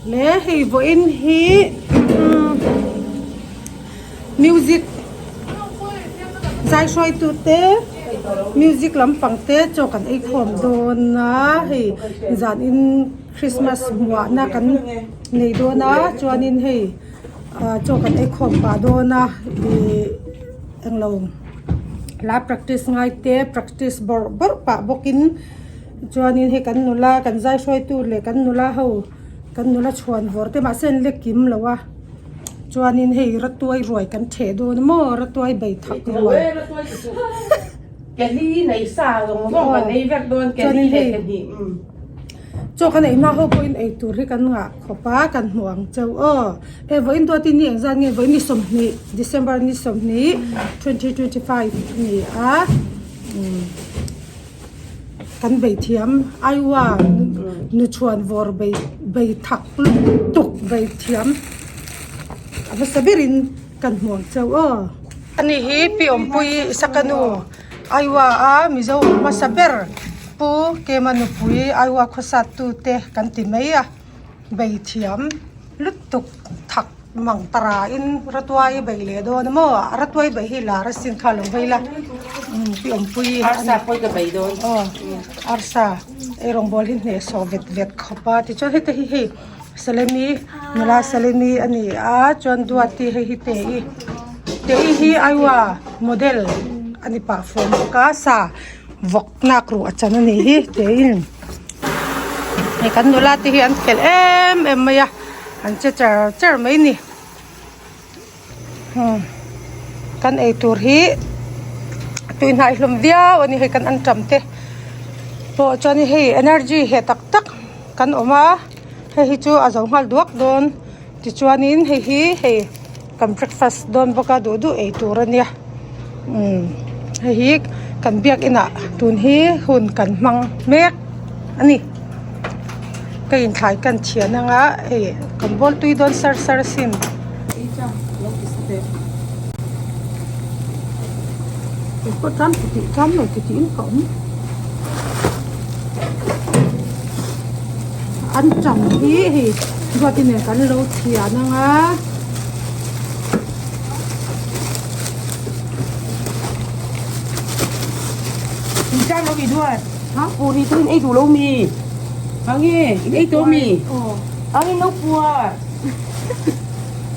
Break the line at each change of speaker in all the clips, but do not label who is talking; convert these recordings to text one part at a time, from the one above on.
Le hei vawiin hi music zai hruaitu te music lampang te chaw kan ei khawm dawn a hei zanin christmas hmuahna kan nei dawn a chuanin hei ah chaw kan ei khawm pah dawn a ihh englo hla practice ngai te practice bawrh bawrh pah bawkin chuanin hei kan nula kan zai hruaitu leh kan nula ho kan nula chhuan vawr te mahse an la kim lo a chuanin hei ratuai ruai kan theh dawn a maw ratuai bei thak ruai chuanin hei chaw kan ei hma ho pawhin ei tur hi kan ngah khawp a kan hmu ang cheu aw hei vawiin duatin ni engzat nge vawiin ni 20 December ni 20 2025 a ni a umm. Kan bei thiam Iowa nu chhuan vawr bei bei thak lutuk bei thiam a hmasa berin kan hmu ang cheu aw. Ani hi Pi Awmpui Isaka nu Iowa a Mizo hmasa ber Pu Kema nupui Iowa khawsat tute kan ti mai a bei thiam lutuk thak. Mang tara in ratuai bei leh dawn a maw a ratuai bei hi lar asin kha lo vei la umm pi awmpui
arsa pawh ka bei dawn
aw arsa ei rawngbawl hi hnehsawh vet vet khawp a tichuan heta hi hei salemi nula salemi a ni a chuan duati hei hi te i te i hi aiwa model a ni pah fawm bawk a sa vawk nak ruh a chan a nih hi te in hei kan nula te hi an fel em em mai a. An che char char mai ni. Hmm. Kan ei tur hi tui hnai hlawm viau a ni hei kan anṭam te pawh chuan hei energy he tak tak kan awm a hei hi chu a zo nghal duak dawn tichuanin hei hi hei kan breakfast dawn bawk a duh duh ei tur a nia umm hei hi kan biakin ah tun hi hun kan hmang mek a ni. Ka inthlai kan thian anga hei kan bawl tui dawn sar sar asin. Kei pawh ṭam ti tih ṭam lo ti tiin ka awm. An ṭam hi hei Duati nen kan lo thian anga.
Ṭam lo mi Duat. Ha puri chu in ei duh lo mi? Ha nge in ei tawh mi? Ang in lo puar.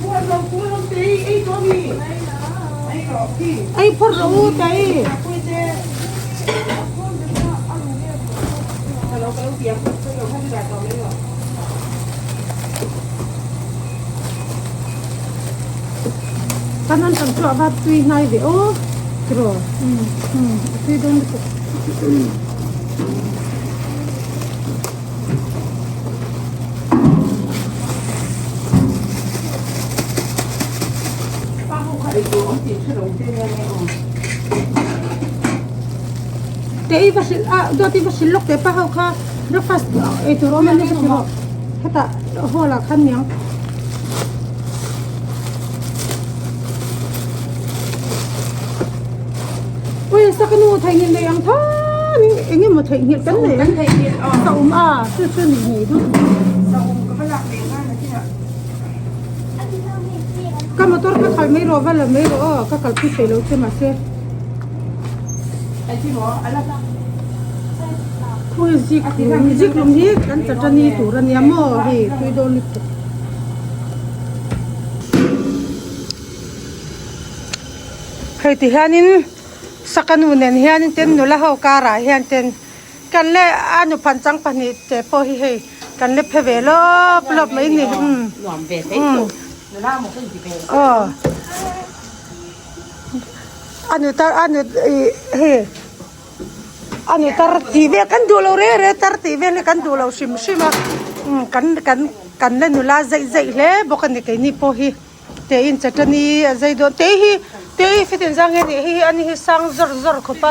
Puar lo puar lo te i ei tawh mi?
Ei phawt rawh u te i. Kan an tam chu a va tui hnai ve aw tiraw umm a tui dawn lutuk. Te i va hrilh a dawt i va hrilh lawk teh pa ho kha breakfast ei tur awm a ni va ti rawh hetah hall ah khan niang. Ui sakanu theihnghilh nei ang than in eng emaw theihnghilh kan nei ang saum a chu chu ni ngei duh ka motor ka khalh mai rawh va la mai rawh aw ka kalpui thei lo che mahse khawi zik lung zik lung hi kan chawṭani tur ania maw hei tui dawn lutuk. Hei ti hianin saka nu nen hianin ten nula ho karah hian ten kan le a nu phanchang pahnih te pawh hi hei kan le phe ve lawp lawp mai ni umm umm aw a nu tar a nu ih hei a nu tar tih vel kan duh lo reng reng tar tih vel hi kan duh lo hrim hrim a umm kan kan kan la nula zeih zeih hle bawk a ni keini pawh hi. Te in chawṭani a zai dawn te hi te hi fitin zang nge ni hei hi ani hi sang zawr zawr khawp a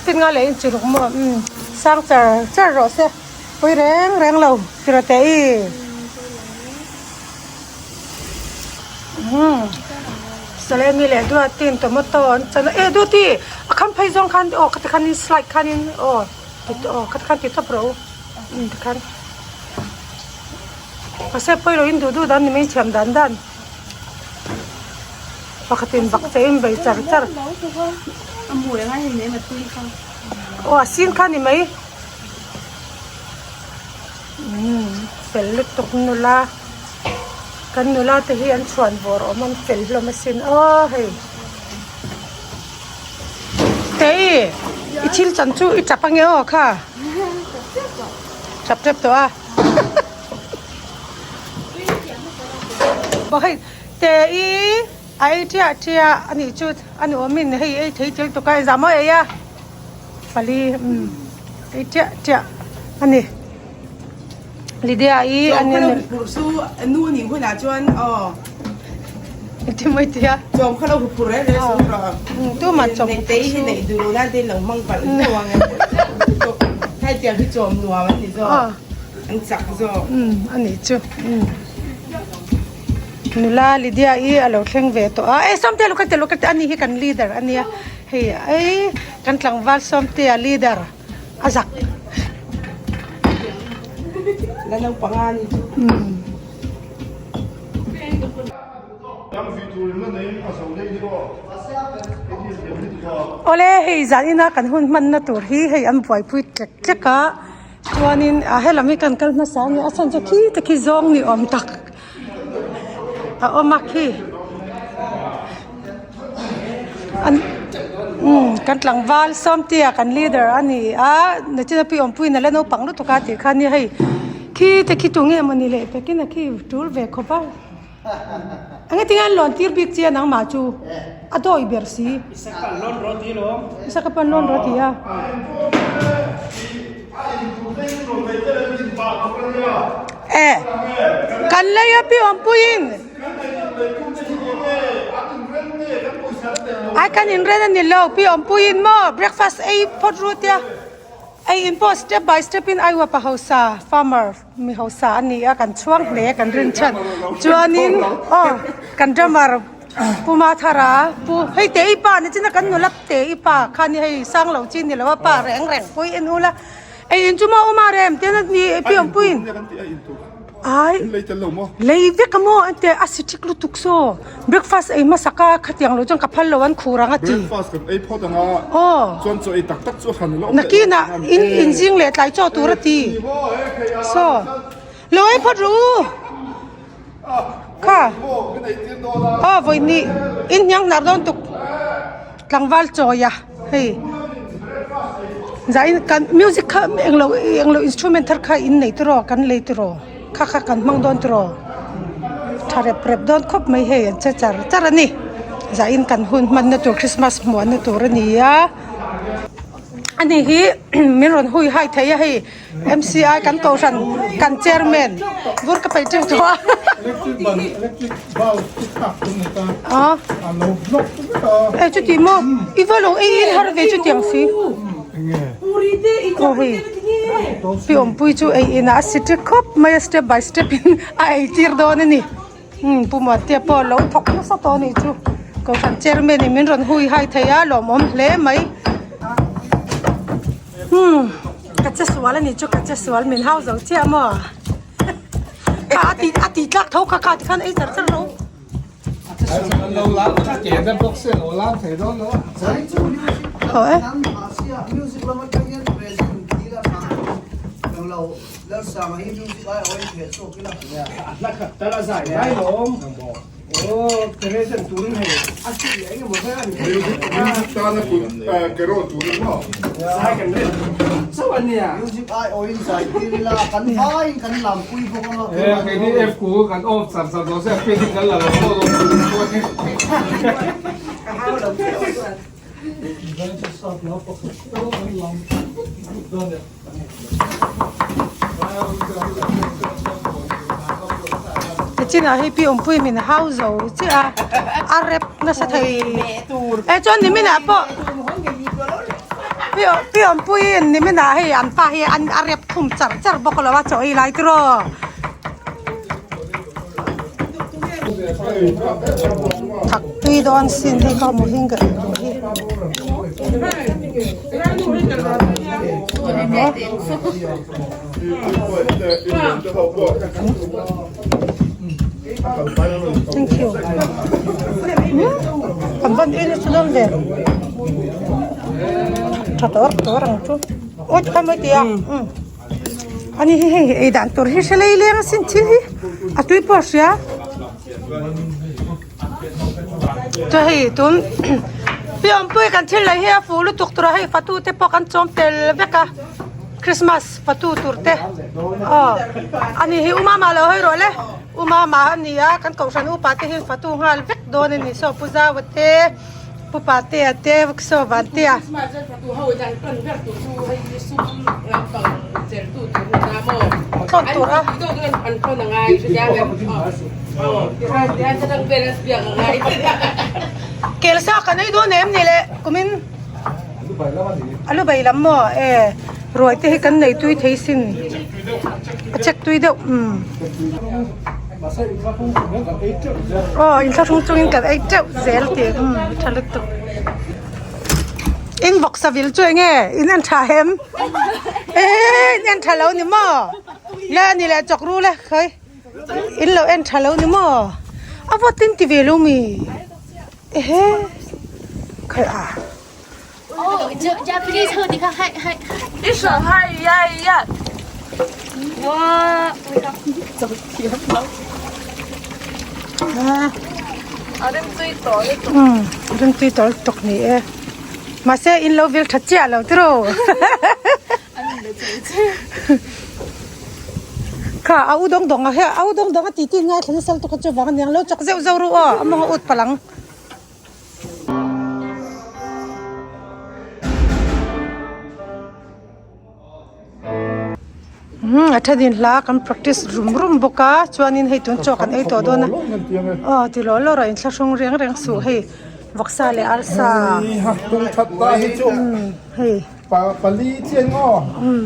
fitin nga leh in chi ruk maw umm sang char char rawh se pawi reng reng lo tiraw te i umm Salemi leh Duati in tomato an chan a e Duati a kham phei zawng khan aw khati khanin slide khanin aw aw khati khan ti tawp rawh u umm tikhan. Mahse pawi lo in duh duh dan ni mai thiam dan dan pakhatin bakcheh in bei char char aw a sin kha ni mai umm fel lutuk nula kan nula te hi an chhuan vawr awm an fel hlawm asin aw hei. Tei i thil chan chu i tap ange aw kha tap tep tawh a aw hei Tei a ei chiah chiah a nih chu a ni awm in hei ei thei tel tuk a engzah maw ei a pali umm ei chiah chiah a ni Lydia i a ni
nu nih hunah chuan aw.
Engtin maw i ti a?
Chawm kha lo huphurh reng reng suh rawh.
Tumah chawm
huphurh Neitei hi neih duh loh nan te in lo hmang palh zauh ang em. Hei tiang hi chawm nuam an ni zawk. An chak zawk.
A nih chu. Nula Lydia i a lo thleng ve tawh a. E Sawmtea lo kal teh lo kal teh ani hi kan leader a nia. Hei ei kan tlangval Sawmtea leader a zak.
La naupang a ni chu.
Awle hei zanina kan hun hmanna tur hi hei an buaipui tlek tlek a chuanin a helam hi kan kal hmasa a ni a chhan chu khi te khi zawng ni awm tak a awm a khi an umm kan tlangval sawmtea kan leader a ni a nachina pi awmpuiin a la naupang lutuk a tih kha nia hei khi te khi tunge mawni leh pekin a khi tul ve khawp a. Enge tinge an lawn tir bik chian ang mah chu a dawi ber si. Isaka pan lawn rawh ti a. E kan lei a pi awmpuiin ai kan inren a ni lo pi awmpuiin maw breakfast ei phawt ru tia. Ei in pawh step by step in Aiwa pa hausa farmer mi hausa a ni a kan chhuang hle kan rin chhan chuanin aw kan drummer Pu Mathara Pu hei te i pa ni chin a kan nula te i pa kha ni hei sang lo chi ni lo a pa reng reng pui en ula ei in chu maw awm a rem ten a ni pi awm puiin. Ai lei vek a maw ente a si thik lutuk saw breakfast ei hmasak a khatiang lo chuan ka phal lo an khur ang a ti
breakfast kan ei phawt anga
aw
chuan chaw ei tak tak chu a hran lo
nakinah in inzing leh tlai chaw tur a ti saw lo ei phawt rawh u kha aw vawiin in hniang hnar dawn tuk tlangval chawi a hei zain kan music kha englo englo instrument thar kha in nei tiraw kan lei tiraw kha kha kan hmang dawn tiraw tha rep rep dawn khawp mai hei an che char char a ni zain kan hun hmanna tur christmas hmuahna tur a ni a ani hi min rawn hui hai thei a hei M_C_I kan kohhran kan chairman vur ka peih teuh tawh a e chuti maw i va lo ei in har ve chutiang si aw hei pi awmpui chu ei inah a si ṭek khawp mai a step by step in a ei tir dawn a ni umm pu Muantea pawh a lo thawk nasa tawh a nih chu kohhran chairman in min rawn hui hai thei a lawmawm hle mai. Umm ka che sual a nih chu ka che sual min hau zo chiah maw kha a tih a tih tlak tho kha kha tikhan ei char char lo. Haw e. Tichinah hei pi awmpui min hau zo chiah a a rep nasa thei e chuan niminah pawh pi awmpuiin niminah hei an pa hi an a rep khum char char bawk lo a chaw ei lai tiraw. Thak tui dawn sin hei ka hmu hing ka ei tur hi. Thank you. Kan van en chu dawn ve. Tha tawr tawr ang chu. Aw tikhan mai tia. Ani hi hei ei dan tur hi hre lei leng asin thil hi a tui pawh a hria. Chuan hei tun pi awmpui kan thil lei hi a fuh lutuk tur a hei fatu te pawh kan chawm tel vek a Christmas fatu tur te aw ani hi u mama lo hawi rawh le u mama a ni a kan kohhran upa te hian fatu nghal vek dawn a ni saw pu zau te pu patea te saw vantea. Thlawn tur a. Kel sa kan ei dawn em ni le kumin a lu bai lam maw e ruai te hi kan nei tui thei sin a chek tui deuh umm aw inthlahrung chungin kan ei teuh zel tih umm tha lutuk. In vawksa vil chu enge in en tha hem eh in en tha lo ni maw le ani leh chawk ru le khawi in lo en tha lo ni maw a vawt in ti ve lo mi ehe khawi a. Umm rimtui tawh lutuk ni e mahse in lo vil tha chiah lo tiraw kha a u dawng dawng a he a u dawng dawng a titi ngaithla nasa lutuk a chuvang aniang lo chawk zeuh zeuh ru aw a mawng a ut palh ang. Umm a thenin hla kan practice rum rum bawk a chuanin hei tun chaw kan ei tawh dawn a aw ti lawh lawh rawh inthlahrung reng reng suh hei vawksa leh arsa umm hei umm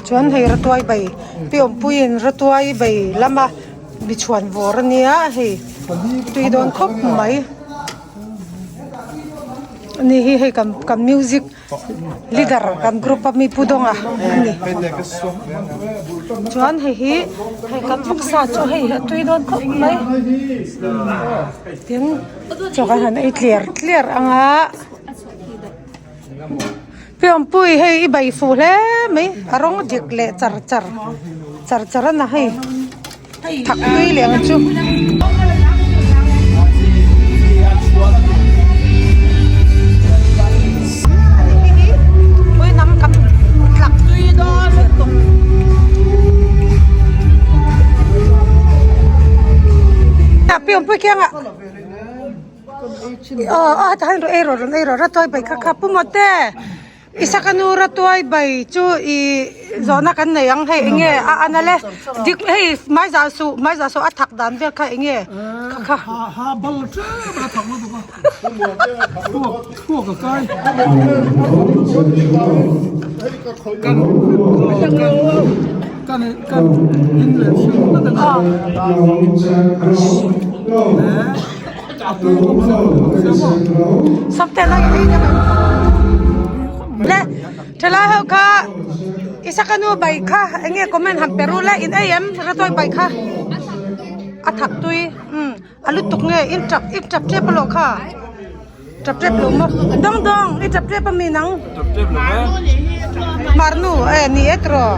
chuan hei ratuai bai pi awmpuiin ratuai bai lama mi chhuan vawr ania hei tui dawn khawp mai. Ani hi hei kan kan music leader kan group a mi pu dawnga a ni chuan hei hi hei kan vawksa chu hei a tui dawn khawp mai tin chaw kan han ei tliar tliar ang a pianpui hei i bai fuh hle mai a rawng dik leh char char char char a na hei. Thak tui leh ang chu. Pianpui kianga aw aw tahan rawh ei rawh rawn ei rawh ratuai bai kha kha pu mawte. Isaka nu ratuai bai chu ih zawhna kan nei ang hei enge a an ale dik hei hmaiza suh hmaiza suh a thak dan vel kha enge kha kha.
Ha bal tlem a thak lutuk a thluak a kai kan kan kan in leh hriat ngat a
Le thalai ho kha isaka nu bai kha enge comment han pe ru le in ei em ratawi bai kha a thak tui umm a lutuk nge in tap in tap tep alawh kha tap tep lo maw dawng dawng i tap tep ami nang marnu e ni e tiraw.